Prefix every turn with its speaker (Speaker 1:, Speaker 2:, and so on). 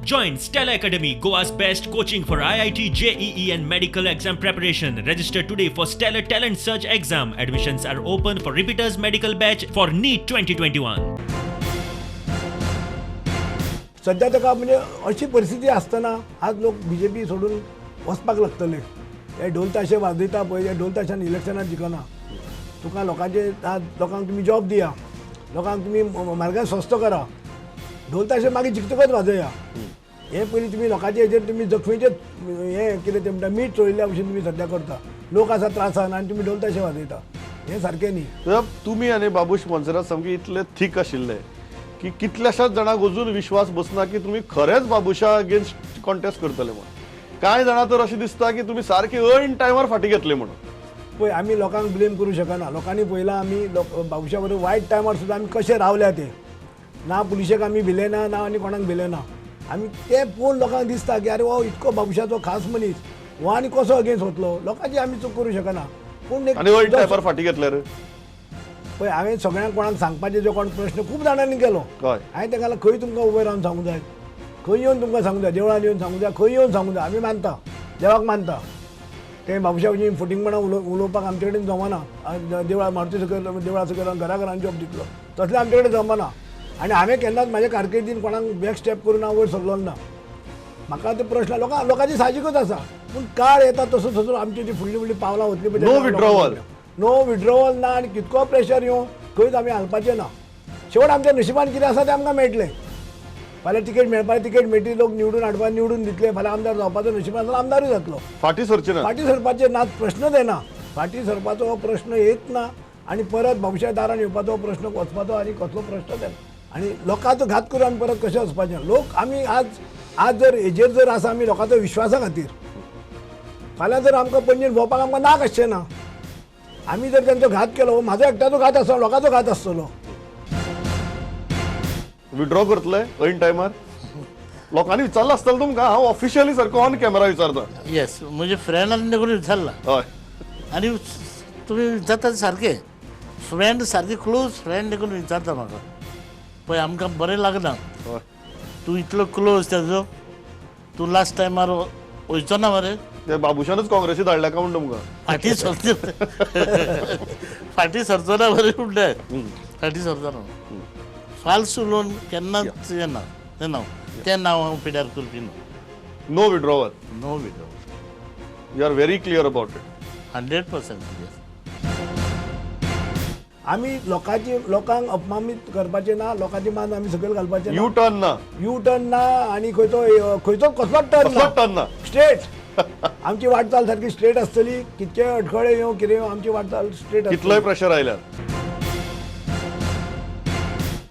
Speaker 1: Join Stellar Academy, Goa's best coaching for IIT, JEE, and medical exam preparation. Register today for Stellar Talent Search exam. Admissions are open for repeaters medical batch for NEET 2021.
Speaker 2: सध्या ताका म्हणजे अशी परिस्थिती आसतना आज लोक BJP सोडून वचपाक लागतले. हे ढोल ताशे वाजयता पळय, हे ढोल ताशान इलेक्शनाक जिखना. तुका लोकांचे आज लोकांक तुमी जॉब दिया, लोकांक तुमी म्हारगाय स्वस्त करा, ढोल ताशे मागीर जिखतकच वाजया. हे पयलीं तुमी लोकांचे हेजेर तुमी जखमेचेर हें कितें तें म्हणटा मीठ चोळिल्ल्या भशेन तुमी सद्या करता. लोक आसा त्रासान आनी तुमी ढोल ताशे वाजयता, हें सारकें न्ही.
Speaker 3: तर तुमी आनी बाबूश मोन्सेरात सामके इतले थीक आशिल्ले की कितल्याशाच जाणांक अजून विश्वास बसना की तुमी खरेंच बाबूशा अगेन्स्ट कॉन्टेस्ट करतले म्हणून. कांय जाणां तर अशें दिसता की तुमी सारके ऐन टायमार फाटीं घेतले म्हणून.
Speaker 2: पळय, आमी लोकांक ब्लेम करूं शकना. लोकांनी पळयलां आमी लोक बाबुशा बरोबर वायट टायमार सुद्दां आमी कशे रावल्या ते. ना पुलिशेक आमी भिले ना, ना आनी कोणाक भिले ना आमी. ते पळोवन लोकांक दिसता की आरे हो इतको बाबुशाचो खास मनीस, हो आनी कसो अगेन्स्ट वतलो. लोकांची आमी चूक करूं शकना. पूण एक
Speaker 3: आनी ऐन टायमार फाटीं घेतल्यार?
Speaker 2: पळय, हांवें सगळ्यांक कोणाक सांगपाचें जो कोण प्रश्न खूब जाणांनी केलो. हांवें तांकां खंय तुमकां उबें रावन सांगूं जाय, खंय येवन तुमकां सांगूं जाय, देवळान येवन सांगूं जाय, खंय येवन सांगूं जाय. आमी मानता, देवाक मानता, ते बाबुशा भशेन फटींगपणां उलोवपाक आमचे कडेन जमना. देवळा मारुती सकयल, देवळा सकयल घरा घरान जॉब दितलो तसलें आमचे कडेन जमना. आनी हांवें केन्नाच म्हाज्या कारकिर्दीन कोणाक बॅक स्टेप करून हांव वयर सरलो ना. म्हाका ते प्रश्न लोकांची साहजिकूच आसा, पूण काळ येता तसो तसो आमची ती फुडली फुडली पावलां वतली पळय.
Speaker 3: No withdrawal.
Speaker 2: No withdrawal ना. आनी कितको प्रेशर येवं खंयच आमी हालपाचें ना. शेवट आमच्या नशिबान कितें आसा तें आमकां मेळटलें. फाल्यां तिकेट मेळपाक तिकेट मेळटली, लोक निवडून हाडपाक निवडून दितले, फाल्यां आमदार जावपाचो नशिबान आसल्यार आमदारूय जातलो.
Speaker 3: फाटीं सरचे ना.
Speaker 2: फाटीं सरपाचें ना, प्रश्नच येना. फाटीं सरपाचो हो प्रश्न येत ना आनी परत बाबुशा दारान येवपाचो प्रश्न वचपाचो आनी कसलो प्रश्नच येना. आनी लोकांचो घात करून आमी परत कशें वचपाचें. लोक आमी आज जर हेजेर जर आसा आमी लोकांचो विश्वासा खातीर, फाल्यां जर आमकां पणजेन भोंवपाक आमकां नाक आसचें ना. आमी जर तेंचो घात केलो, हो म्हाजो एकट्याचो घात आसलो, लोकांचो घात आसतलो.
Speaker 3: विड्रॉ करतले ऐन टायमार? लोकांनी विचारलं आसतलें तुमकां, हांव ऑफिशियली सारको ऑन कॅमेरा विचारता.
Speaker 4: येस, म्हजे फ्रेंडान देखून विचारला. आनी तुमी विचारता सारकें, फ्रेंड सारके क्लोज फ्रेंड देखून विचारता म्हाका. पळय, आमकां बरें लागना. तूं इतलो क्लोज तेजो, तूं लास्ट टायमार वयचो ना मरे?
Speaker 3: ते बाबूशानच काँग्रेसी धाडल्या काय म्हण तुमकां?
Speaker 4: फाटीं सरचो, फाटीं सरचो ना मरे म्हणटा. फाटीं सरचो ना. फाल्स उलोवन केन्नाच येना तें नांव, तें नांव हांव पिड्यार करपी न्हू.
Speaker 3: No withdrawal.
Speaker 4: No withdrawal.
Speaker 3: You are very clear about it.
Speaker 4: 100% clear.
Speaker 2: आमी लोकांक अपमानीत करपाचें ना, लोकांची मान आमी सकयल घालपाचें ना.
Speaker 3: यू टर्न ना.
Speaker 2: यू टर्न ना आनी खंयचो खंयचो कसलोच टर्न ना.
Speaker 3: कसलोच टर्न ना.
Speaker 2: स्ट्रेट आमची वाटचाल सारकी स्ट्रेट आसतली. कितके अडखळे येवं कितें येवं, आमची वाटचाल स्ट्रेट आसतली.
Speaker 3: कितलोय प्रेशर आयल्यार.